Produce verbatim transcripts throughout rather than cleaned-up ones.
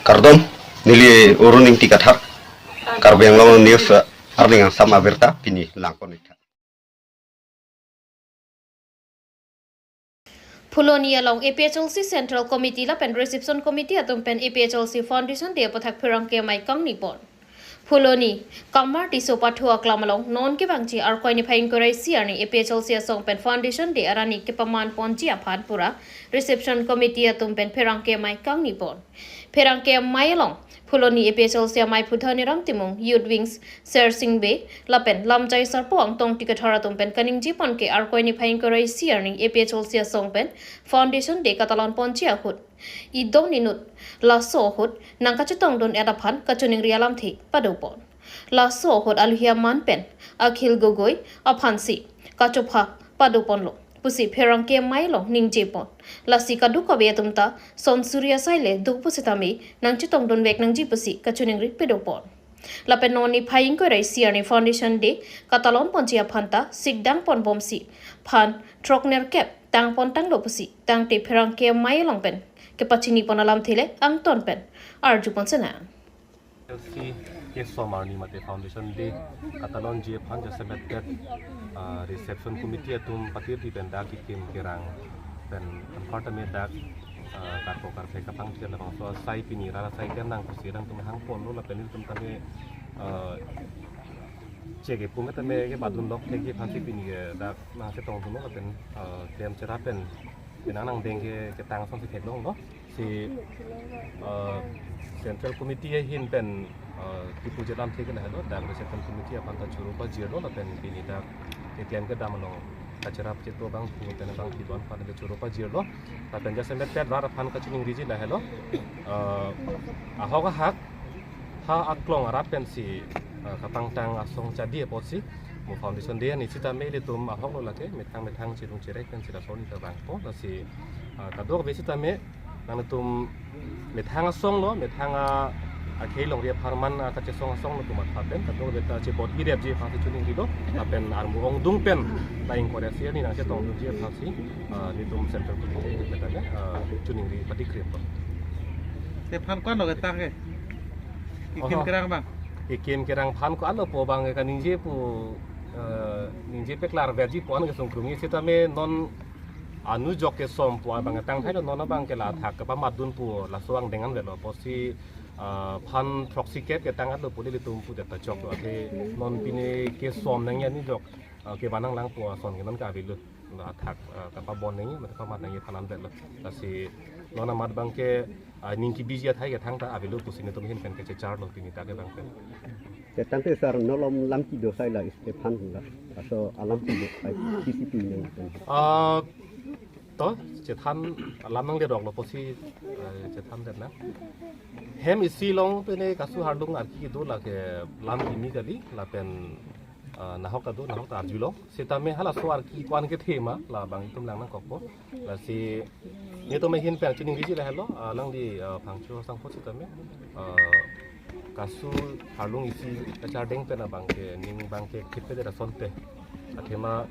Kardom, neli Arun Ingti Kathar, Karbi Anglong News, eh, arni angsam abirta pini langpon-ik tha. Phuloni along A P H L C Central Committee lapen Reception Committee atum pen A P H L C Foundation Day aputhak pherangke amei kangni pon. Phuloni, Kamar Tisso pathu aklam along non kevangji Arkoi niphai ingkoi ra isi arni A P H L C asong pen Foundation Day arni kepaman ponji aphan pura Reception Committee atum pen pherangke amei kangni pon. Pherangke amei along Phuloni A P H L C amei phu Dhaniram Timung, Youth Wings Sersing Bey lapen Lamjai Sarpo Angtong Ticketholders atum pen kaningje pon ke Arkoi niphai ingkoi ra isi arni A P H L C asong pen Foundation Day katalon ponji ahut, idon inut laso ahut nangkachetongdun-et aphan kachiningri alamthe pado pon. Laso ahut alohi aman pen Akhil Gogoi aphansi kachopha pado ponlo pusi pherangke amei along ningje pon. Lasi kadokave atum ta son suri asai le do pusitame nangchetongdunvek nangji pusi kachiningri pado pon. Lapen non niphai ingkoi ra isi arni Foundation Day katalon ponji aphan ta sikdang pon bomsi phan throknerkep tang pon tanglo pusi tangte pherangke amei along pen kepachini pon alamthe le angton pen arju pon sena. L C kesom arni mate Foundation Day katalonji aphan jasemet det, ah, Reception Committee atum patirpi pen dak kekim kerang pen anparta me dak, ah, karpo karphe kapangthir labangso asai pini rat asai klem nang pusi nangtum hang ponlo lapen nelitum tame, ah, cheke pume tame kebadun lok thekji aphansi pini ke dak nangchetongdunlo lapen, ah, klem cherap pen penang nangdeng ke ketang asonsi theklonglo. Si, eh, Central Committee ahin pen, eh, kipu jelam thek lahelo, dak Reception Committee aphan ta choro pajirlo lapen pini dak keklem kedam along kacherap cheto abang pu pen abang pidon aphan ta choro pajirlo. Lapen jasemet det rat aphan kachiningriji lahelo. Eh, ahok ahak ha aklong arap pensi, eh, kapangtang asong chadi apotsi mo Foundation Day arni sitame ilitum ahoklo lake methang methang chirung chirek pensi lason ta vangpo, lasi, eh, kadokave sitame nangtum methang asong lo, methang a, akhei longri apharman, ah, kachesong asong lo kumat papen, kadokave ta chebot irep ji aphansi chiningrilo, lapen armu ongdung pen, ta ingkoi ra isi arni nangchetongdunji aphansi, ah, nelitum Central Committee pen tame, ah, chiningri patikrim po. Te phan ko-an lo ketang ke? Kekim Oho. kerang abang? Kekim kerang phan ko-an lo po abang ke kaningje pu, eh, ningje paklar verji po an kesung krungji sitame non anujok kesom pu abang tangthailo non abang ke la thak kepamatdun pu laso angdeng an velo apotsi, ah, phan throksi kep ketang-et lo pu ilitum pu det ta choklo athe non pine kesom nangji anujok, ah, kevan nanglang pu ason ke non ka avelo. La thak, ah, kapabon nangji, mate pamat nangji aphan an velo. Lasi non amat abang ke, ah, ning kebiji athai kethang ta avelo pusi nelitum ahin pen kechecharlo pini dak ke abang pen. Te tangte sir, non alam lam kedo asai la Stephan la. Laso alam kedo asai P C P nang pen. Ah, to, chethan alam nangleroklo pusi, eh, chethan det nang. Hem isi along pine kasu harlung arki kedo lake lam kimi kali, lapen, ah, nahok ta do, nahok ta arjulong. Sitame halaso arki ko-an kethe ma, labang itum lang nangkokpo. Lasi nelitum ahin pen chiningriji lahelo, ah, alangli, ah, Phangcho Sangpho sitame, ah, kasu harlung isi kachardeng pen abang ke, ning abang ke khit pe dera sonte. Athema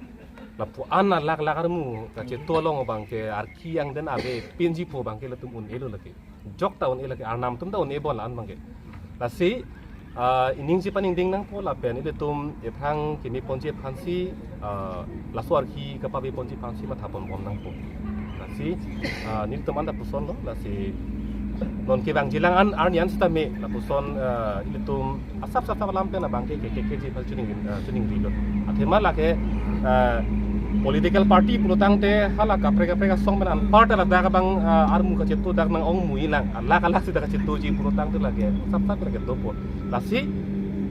lapu-an alak lak armu kacheto along abang ke arki angdeng ave pinji pu abang ke latum un-elo lake. Jok ta un-e lake, arnam atum ta un-e bon la-an abang ke. Lasi, ah, iningje paningding nangpo lapen ilitum ephrang keme ponji aphansi, ah, laso arki kapave ponji aphansi matha pon bom nangpo. Lasi, ah, nelitum an ta pusonlo, lasi non kevangji lang an arni an sitame lapuson, ah, ilitum asap asap alam pen abang ke ke ke ji aphan chiningri, ah, chiningrilo. Athema lake, ah, political party pulo tangte hala kaprek kaprek asong pen anparta ladak abang, ah, armu kacheto dak nang-ong muilang. Alak alak si dak kachetoji pulo tangte lake asap asap lake dopo. Lasi,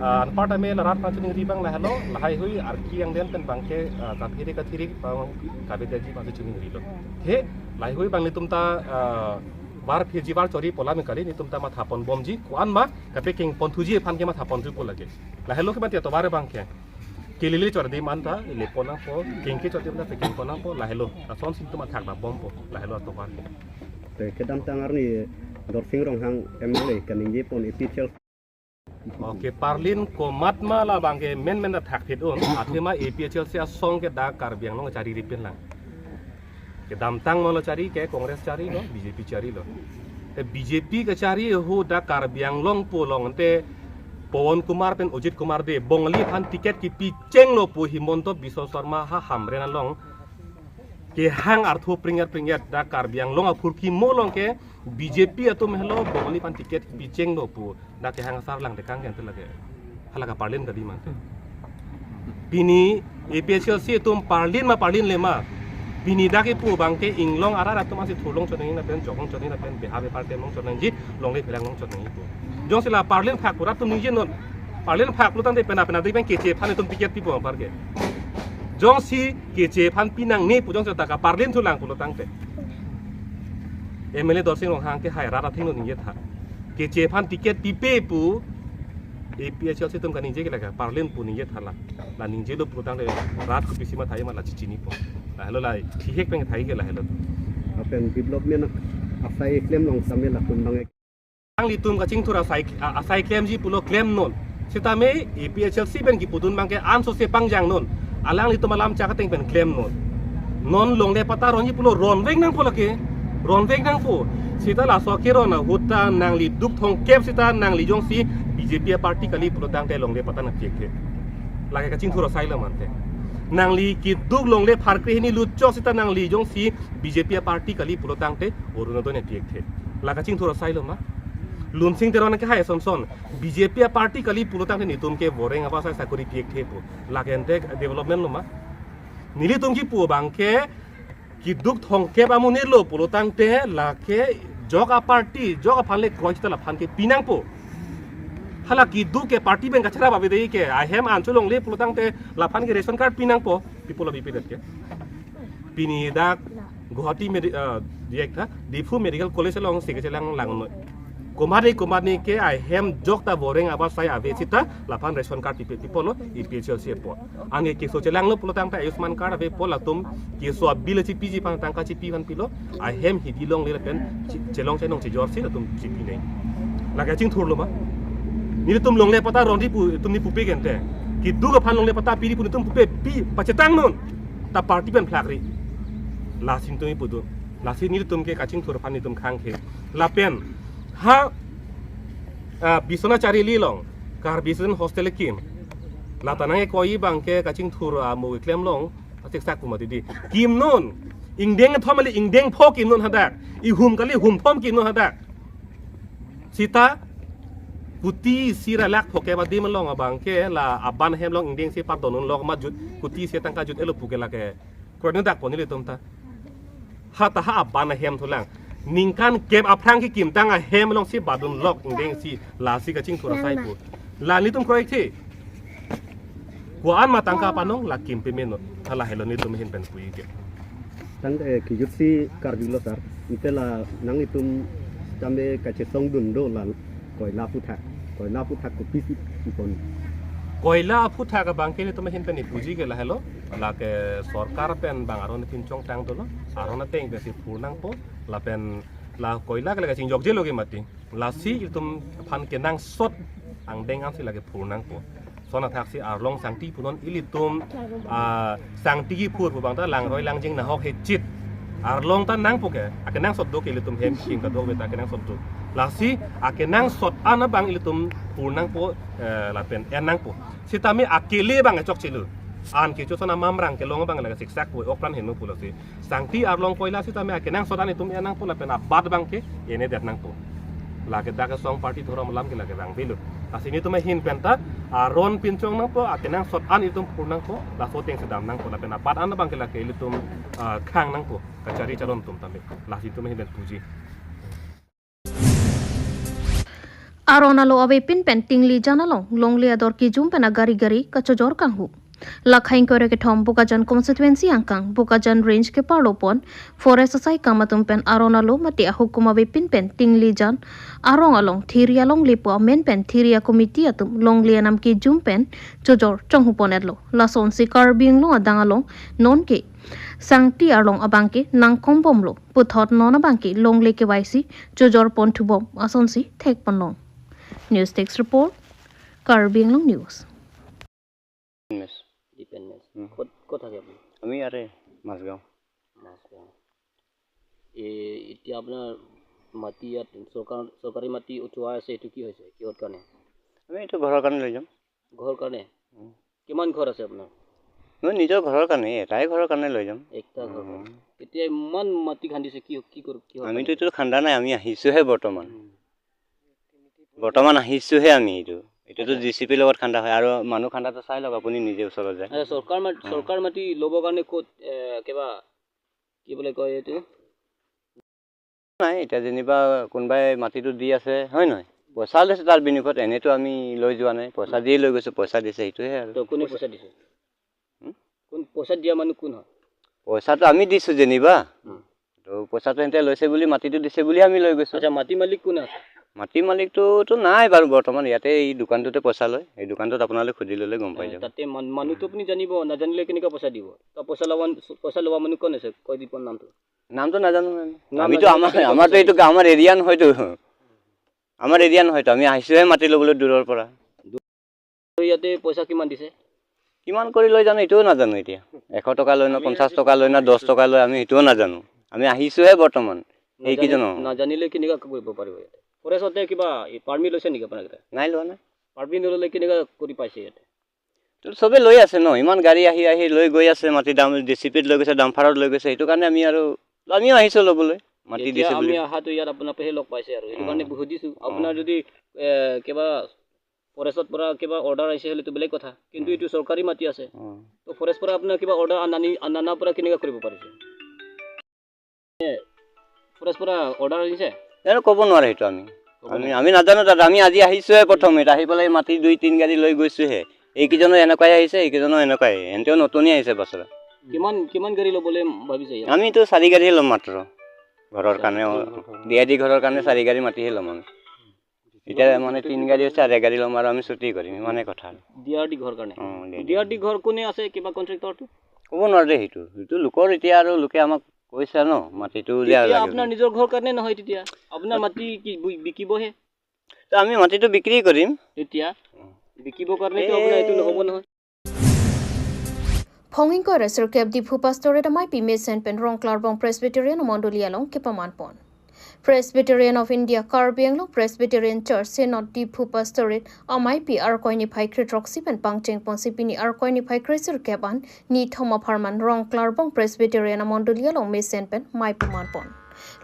ah, anparta me la rat aphan chiningri abang lahelo, lahaihui arki angdeng pen abang ke, ah, kathirik kathirik abang kavedaji aphansi chiningrilo. He, lahaihui abang nelitum ta, ah, var phirji var chori pu alam kali, nelitum ta matha pon bomji, ko-an ma kapekeng ponthuji aphan ke matha ponthupo lake. Lahelo ke mati atovar abang ke. Kelele chor adim an ta le pon nangpo, kengke chor adim an ta pekeng pon nangpo, lahelo. Lasonsi nelitum athak ta bompo, lahelo atovar ke. Te kedamtang arni Dorsing Ronghang M L A kaningje pon A P H L C. Okay, parlin komat ma labang ke menmen ta thakphit un, athema A P H L C asong ke dak Karbi Anglong chariri pin lang. Kedamtang ma lo chari ke Congress charilo, B J P charilo. Te B J P kachari ahut dak Karbi Anglong pu along ante Pawan Kumar pen Ajit Kumar Dey Bongali aphan ticket kipi chenglo pu Himanta Biswa Sarma ha Hamren along kehang arthu pringet pringet dak Karbi Anglong aphurkimo along ke B J P atum helo Bongali aphan ticket kipi chenglo pu dak kehang asar lang tekang ke ante lake. Halake parlin kali mante. Pini A P H L C atum parlin ma parlinle ma. Pini dak kipu abangke inglong arat atum asi thurlong chot nangji lapen joklong chot nangji lapen beha bepar temlong chot nangji longle pherang long chot nangji pu. Jongsi la parlin phak pu rat atum ningjenon. Parlin phak pulotangte pena pena dik pen keche aphan itum ticket pipo apar ke. Jongsi keche aphan pinangne pu jongsi ta kaparlin thulang pulotangte. M L A Dorsing Ronghang ke hai rat athengno ningjetha. Keche aphan ticket pipe pu A P H L C atum kaningje ke lake parlin pu ningjetha la. La ningjelo pulotangte rat kopisi mathai ma la chichinipo. Lahelo la thihek pen thai ke lahelo. Lapen development asai klemlong tame latum abang. Alanglitum kachingthur asai, a-, asai klemji pulo klemnon. Sitame A P H L C pen kipudun abangke ansose pangjangnon. Alanglitum alam chak ateng pen klemnon. Non longle patta ronji pulo ronvek nangpo lake. Ronvek nangpo. Sita laso keron ahut ta nangli duk thomkep sita nangli jongsi B J P aparty kali pulotangte longle patta nangpikthe. Lake kachingthur asailo mante. Nangli keduk longle pharkre hini lutchok sita nangli jongsi B J P aparty kali pulotangte Orunodoi nangpikthe. La kachingthur asailo ma. Lunsing Teron ke hai sonson B J P aparty kali pulotangte netum ke boreng apa sai sakori pikthe pu. Lake ante development lo ma. Nelitum kipu abangke keduk thomkep amonit lo pulotangte lake jok aparty, jok aphan le kroi sita laphan ke pinangpo. Hala keduk ke party pen kachara babe dei ke ahem ancho longle pulotangte laphan ke ration card pinangpo. People of B P that ke. Pini dak Guwahati Medi-, ah, diak tha, Diphu Medical College along si kechelang lang noi. Komat ni komat ni ke ahem jok ta boreng apa sai ave sita laphan ration card pipe pipo lo A P H L C apot. Anke keso chelanglo pulotangte Ayushman card avepo latum keso abill chipiji aphan tangka chipi aphan pilo ahem hidi longle lapen chi-, chelong chenong chejor si latum chipi nai. Lake kachingthur lo ma. Nelitum longle patta ronji pu itum ni pupe gente. Keduk aphan longle patta piri pu netum pupe pi pachetangnon. Ta party pen phlakri. Lasi netum ipudun. Lasi nelitum ke kachingthur aphan netum khangkhe. Lapen ha, ah, Biswanath Chariali along Karbi Student Hostel kim. Lata nangkoi abangke kachingthur, ah, mo klemlong. Atik sak pu mati di. Kimnon. Ingdeng thom kali ingdeng pho kimnon hadak. Ihum kali hum thom kimnon hadak. Sita kuti isi ra lakh pho ke adim along abangke la aban ahem along ingdeng isi pardon unlok ma jut kuti isi tangka jut-etlo pu ke lake. Kroidun dak pon nelitum ta. Ha ta ha aban ahem thulang. Ningkan kep aphrang kekim tang ahem alongsi badunlok ingdeng isi lasi kachingthur asai pu. La netum kroikthe. Ko-an ma tangka panong la kim pemeno. Hala helo netum ahin pen puji ke. Tang, eh, kijut si Karbi lo sir. Ante la nanglitum tame kachesongdun do la koila aphuthak. Koila aphuthak kopisi pipon. Koila aphuthak abangke netum ahin pen puji ke lahelo. Lake sorkar pen bang aron pinchong tang dolo. Aron ateng pensi phur nangpo. Lapen la koila ke lake chingjokjelo ke mati. Lasi itum aphan kenangsot angdeng ansi lake phur nangpo. Lason athaksi arlong sangti punon ilitum, ah, sangti kiphur pu abang ta langroi langjeng nahok hechit. Arlong ta nangpo ke, akenangsot do ke ilitum hem king kadokave ta akenangsot do. Lasi akenangsot an abang ilitum phur nangpo, eh, lapen en nangpo. Sitame akele abang chokchelo. An kecho son amamrang kelong abang lake siksak pu okran heno pulo si. Sangti arlong koila sitame akenangsot an itum en nangpo lapen abat abangke endet nangpo. Lake dak asong party dhorom alam ke lake vangvelo. Lasi netum ahin pen ta aron pinchong nangpo, akenangsot an itum phur nangpo, laso ateng si dam nangpo lapen abat an abangke lake ilitum, ah, khang nangpo, kachari charon atum tame. Lasi netum ahin pen puji. Aron alo avepin pen Tinglijan along longle ador kijum pen agari gari kachojor kanghu. Lakha ingkoi ra kethom Bokajan constituency angkang Bokajan range keparlo pon forest asai kam atum pen aron alo mate ahukum avepin pen Tinglijan arong along thiri alongle pu amen pen thiri a-committee atum longle anam kijum pen chojor chonghu pon-etlo. Lasonsi Karbi Anglong adang along nonke sangti arlong abangke nangkombomlo. Puthot non abangke longle kevaisi chojor pon thubom asonsi thek ponlong. News Desk Report, Karbi Anglong News. ডিপেন মেছ। হুম। ক'ত, ক'ত থাকে আপুনি? আমি ইয়াৰে মাজগাঁও। মাজগাঁও। এ, এতিয়া আপোনাৰ মাটি ইয়াত চৰকাৰ, চৰকাৰী মাটি উঠোৱা আছে, এইটো কি হৈছে, কিহৰ কাৰণে? আমি এইটো ঘৰৰ কাৰণে লৈ যাম। ঘৰৰ কাৰণে? উম। কিমান ঘৰ আছে আপোনাৰ? মোৰ নিজৰ ঘৰৰ কাৰণে, এটাই ঘৰৰ কাৰণে লৈ যাম। একটা ঘৰ উম। এতিয়া ইমান মাটি খান্দিছে, কি কি কৰ কিহৰ আমিতো কাৰণে? এইটো খান্দা নাই, আমি আহিছোহে বৰ্তমান। উম। বৰ্তমান আহিছোহে আমি এইটো। এইটোতো জি চি পিৰ লগত খান্দা হয় আৰু মানুহ খান্দাটো চাই লওক আপুনি নিজে ওচৰত যায়। আচ্ছা, চৰকাৰ মাটি, উম। চৰকাৰ মাটি ল'বৰ কাৰণে ক'ত এ, কিবা কি বুলি কয় এইটো? নাই, এতিয়া যেনিবা কোনোবাই মাটিটো দি আছে, হয় নহয়? পইচা লৈছে তাৰ বিনিময়ত, এনেতো আমি লৈ যোৱা নাই, পইচা দিয়ে লৈ গৈছো, পইচা দিছে, সেইটোহে আৰু। তো কোনে পইচা দিছে? হুম? কোন পইচা দিয়া মানুহ কোন হয়? পইচাটো আমি দিছো যেনিবা। উম। তো পইচাটো সিহঁতে লৈছে বুলি, মাটিটো দিছে বুলি আমি লৈ গৈছো। আচ্ছা, মাটি মালিক কোন আছে? মাটি মালিকটোতো নাই বাৰু বৰ্তমান, ইয়াতে এই দোকানটোতে পইচা লয়, এই দোকানটোত আপোনালোকে সুধি ল'লে গম পাই এ, যাব। তাতে মান- মানুহটো আপুনি জানিব, নাজানিলে কেনেকে পইচা দিব? তো পইচা লোৱা, পইচা লোৱা মানুহ কোন আছে, কৈ দিব নামটো। নামটো নাজানো আমি। নাম আমিতো নাজানো, আমাৰ কেনেকে আমাৰতো পইচা এইটো আমাৰ এৰিয়া নহয়তো, আমাৰ এৰিয়া নহয়তো, আমি আহিছোহে মাটি ল'বলৈ দূৰৰ পৰা। তো ইয়াতে পইচা কিমান দিছে? কিমান কৰি লয় জানো, এইটোও নাজানো এতিয়া। এশ টকা লয় না, পঞ্চাছ টকা লয় না, দহ টকা লয়, আমি সেইটোও নাজানো। আমি আহিছোহে বৰ্তমান। নাজানি- এইকেইজন নাজানিলে কেনেকে কৰিব পাৰিব ইয়াতে? ফৰেষ্টতে কিবা পাৰ্মিট লৈছে নেকি আপোনালোকে? নাই লোৱা নাই। পাৰ্মিট নল'লে কেনেকে কৰি পাইছে ইয়াতে? তো চবে লৈ আছে ন, ইমান গাড়ী আহি আহি লৈ গৈ আছে, মাটি ডাম জে চি পিত লৈ গৈছে, ডাম্পাৰত লৈ গৈছে, সেইটো কাৰণে আমি আৰু আমিও আহিছো ল'বলৈ, মাটি এতিয়া দিছে আমি বুলি। অহাটো ইয়াত আপোনালোকেহে লগ পাইছে আৰু সেইটো উম। কাৰণে সুধিছো। উম। আপোনাৰ যদি এ, কিবা ফৰেষ্টৰ পৰা কিবা অৰ্ডাৰ আহিছে হ'লেতো বেলেগ কথা, কিন্তু উম। এইটো চৰকাৰী মাটি আছে। উম। তো ফৰেষ্ট পৰা আপোনাৰ কিবা অৰ্ডাৰ আনি আনাৰ পৰা কেনেকে কৰিব পাৰিছে? এ, ফৰেষ্ট পৰা অৰ্ডাৰ আনিছে? এইটো ক'ব নোৱাৰে সেইটো আমি। ক'ব আমি নোৱাৰে। আমি নাজানো দাদা, আমি আজি আহিছোহে প্ৰথমে, আহি পেলাই মাটি দুই তিন গাড়ী লৈ গৈছোহে। এইকেইজনো এনেকুৱাই আহিছে, এইকেইজনো এনেকুৱাই, এনেতেও নতুনেই আহিছে বছৰত। কিমান কিমান গাড়ী ল'বলৈ ভাবিছে ইয়াত? আমিতো চাৰি গাড়ীহে ল'ম মাত্ৰ ঘৰৰ কাৰণে, ডি আৰ ডি ঘৰৰ কাৰণে চাৰি গাড়ী মাটিহে ল'ম আমি। এতিয়া মানে তিন গাড়ী হৈছে, আধা গাড়ী ল'ম আৰু আমি ছুটি কৰিম, ইমানে কথা আৰু। ডি আৰ ডি ঘৰ কাৰণে? অ, D R D. D R D ঘৰ কোনে আছে, কিবা কণ্ট্ৰেক্টৰটো? ক'ব নোৱাৰে সেইটো, সেইটো লোকৰ এতিয়া আৰু লোকে আমাক কৈছে ন মাটিটো যে তেতিয়া লাগে আপোনাৰ বুলি। নিজৰ ঘৰ কাৰণে নহয়, তেতিয়া আপোনাৰ মাটি কি বি- বিকিবহে? তো আমি মাটিটো বিক্ৰী কৰিম। তেতিয়া বিকিবৰ কাৰণেতো আপোনাৰ এইটো নহ'ব নহয়। Phonging ko resur kep Diphu Pastorate amei pi mesen pen Rongklarbong Presbyterian mondoli along kepaman pon. Presbyterian of India Karbi Anglong Presbyterian Church Synod Diphu Pastorate amei pi Arkoi niphai kre throksi pen pangcheng ponsi pini Arkoi niphai kre sirkep an ni thom apharman Rongklarbong Presbyterian amondoli along mesen pen mei paman pon.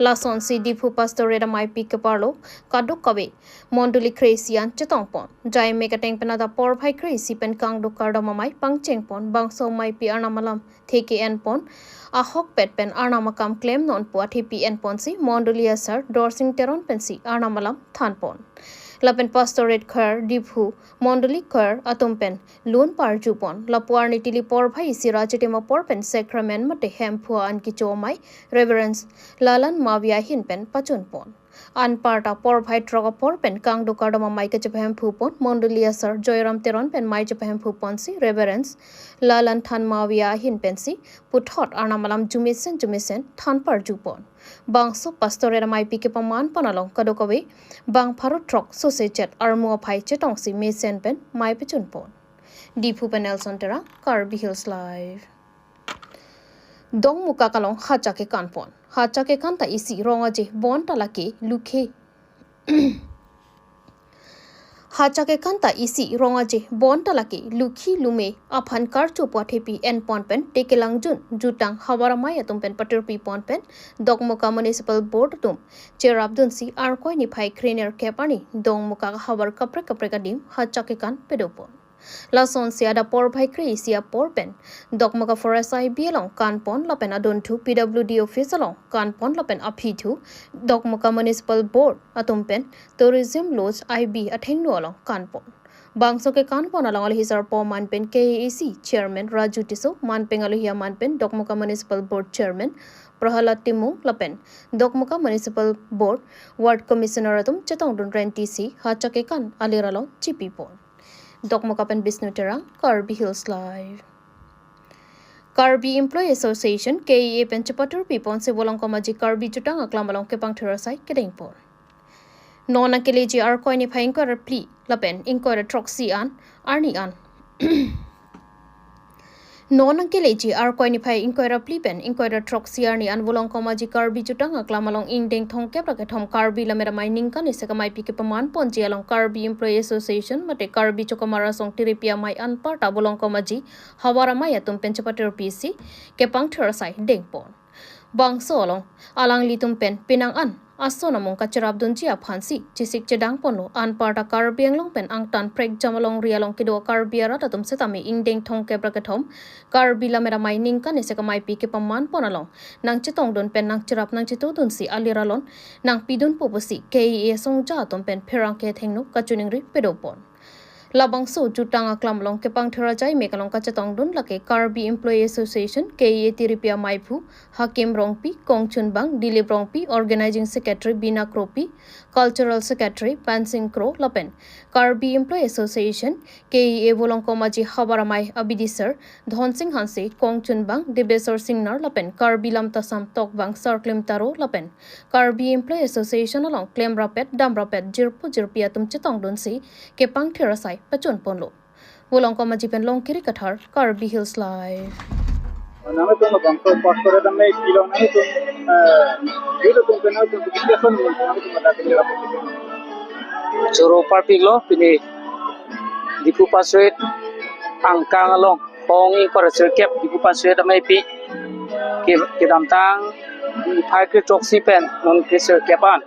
Lasonsi Diphu Pastorate amei pi keparlo kadokave mondoli kre isi an chetong pon. Jai me keteng pen ada porphai kre isi pen kangduk kardom amei pangcheng pon, bangso amei pi arnam alam theke en pon, ahokpet pen arnam akam klem non pu athepi en ponsi mondoli asar Dorsing Teron pensi arnam alam than pon. Lapen Pastorate Choir Diphu, mondoli choir atum pen lun parju pon. Lapu arni tili porphai isi ra chitim apor pen sacrament mate hemphu an kecho amei Reverend Lalan Mavia ahin pen pachun pon. Anparta porphai throk apor pen kangduk kardom amei kachepahemphu pon mondoli asar Joyram Teron pen mei chepahemphu ponsi Reverend Lalan Than Mavia ahin pensi puthot arnam alam jumesen jumesen than parju pon. Bangso Pastorate amei pi kepaman pon along kadokave bang pharo throk sose chet armu aphai chetongsi mesen pen mei pachun pon. Diphu pen Nelson Terang, Karbi Hills Live. Dongmukak along hacha kekan pon. Hacha kekan ta isi rong aje bonta lake lukhi. Hacha kekan ta isi rong aje bonta lake lukhi lume aphan karcho pu athepi en pon pen tekelangjun jutang havar amei atum pen patirpi pon pen Dokmoka Municipal Board atum cherapdunsi Arkoi niphai kre nerkep arni Dongmukak havar kaprek kaprek adim hacha kekan pado pon. Lasonsi ada porphai kre isi apor pen Dokmoka Forest I B along kan pon lapen adunthu P W D office along kan pon lapen aphithu Dokmoka Municipal Board atum pen Tourism Lodge I B athengno along kan pon. Bangso kekan pon along alohi sarpo man pen K A A C Chairman Raju Tisso, man pen alohi aman pen Dokmoka Municipal Board Chairman Prahalad Timung lapen Dokmoka Municipal Board Ward Commissioner atum chetongdun renti si hacha kekan alir along chipi pon. Dokmoka pen Bishnu Terang, Karbi Hills Live. Karbi Employee Association, K E A pen chepatirpi ponsi Volongkom Aji Karbi Jutang Aklam along kepangthir asai kedeng pon. Non akeleji Arkoi niphai ingkoi ra phli lapen ingkoi ra throksi an arni an Non nangkeleji Arkoi niphai ingkoi ra phli pen ingkoi ra throksi arni an Volongkom Aji Karbi Jutang Aklam along ingdeng thomkep ra kethom Karbi Lammet Amei ningkan isi kamaipi kepaman ponji along Karbi Employee Association mate Karbi Chokamar Asong tiripi amei anparta Volongkom Aji havar amei atum pen chepatir pisi kepangthir asai dengpon. Bangso along alanglitum pen penang an ason amung kacherapdunji aphansi chesik chedangponlo. Anparta Karbi Anglong pen angtan prekjam alongri along kedo Karbi arat atum setame ingdeng thomkep ra kethom Karbi Lammet Amei ningkan isi kamaipi kepaman pon along nangchetongdun pen nangcherap nangchetudunsi alir alon nangpidunpo pusi K E A songja atum pen pherangke thengno kachiningri pedopon. Labangso Jutang Aklam along kepangthir ajai mek along kachetongdun lake Karbi Employee Association, K E A tiripi amaiphu Hakim Rongpi, Kongchunbang Dilip Rongpi, Organizing Secretary Bina Kropi, Cultural Secretary Pansing Kro lapen Karbi Employee Association, K E A Volongkom Aji havar amei abidi sir Dhonsing Hanse, Kongchunbang Debeswar Singnar lapen Karbi Lamtasam Tokbang Sarklim Taro lapen Karbi Employee Association along klemrapet damrapet jirpo jirpi atum chetongdunsi kepangthir asai pachunponlo. Volongkom Aji pen Longkiri Kathar, Karbi Hills Live. Nangtum bangso pastor dam mai pilong nangtum, eh, yudo tum pen nangtum application mo nangtum ada kira. Choro parpiklo pini Diphu Passoit angkang along pong ingkoi ra sirkep Diphu Passoit ameipi ke kedamtang phai kre throksi pen non kre sirkep an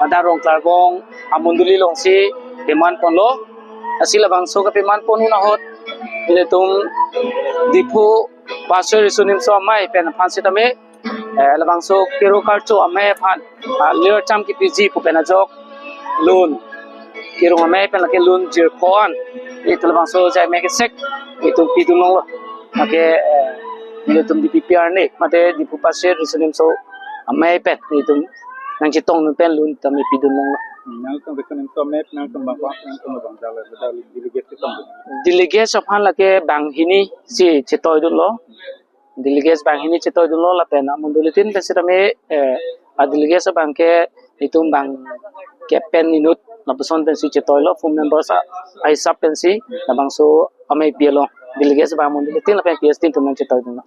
ada Rongtlarbong amondoli alongsi keman ponlo. Lasi labangso kepaman pon ahut ilitum Diphu Passoit Riso Nimso Amei pen aphan setame, eh, labangso kero karcho amei aphan, ah, lir cham kepiji pu pen ajok lun, kerung amei pen lake lun jirpo an, ilitum labangso jai amei kesek ilitum pidun longlo. Lake, eh, ilitum D P P arni mate Diphu Passoit Riso Nimso Amei pen ilitum nangchetongdun pen lun tame pidun longlo. Nangtum Riso Nimso Amei nangtum bang bang nangtum bang jala jala delegate chetongdun. Delegate aphan lake banghini si chetoidunlo. Delegate banghini chetoidunlo lapen amondolitin pen setame, eh, a delegate abang ke itum bang ke pen inut lapuson pensi chetoilo, full members a, ahisap pensi labangso ameipi along delegate abang amondolitin lapen P S tin atum nangchetoidunlo.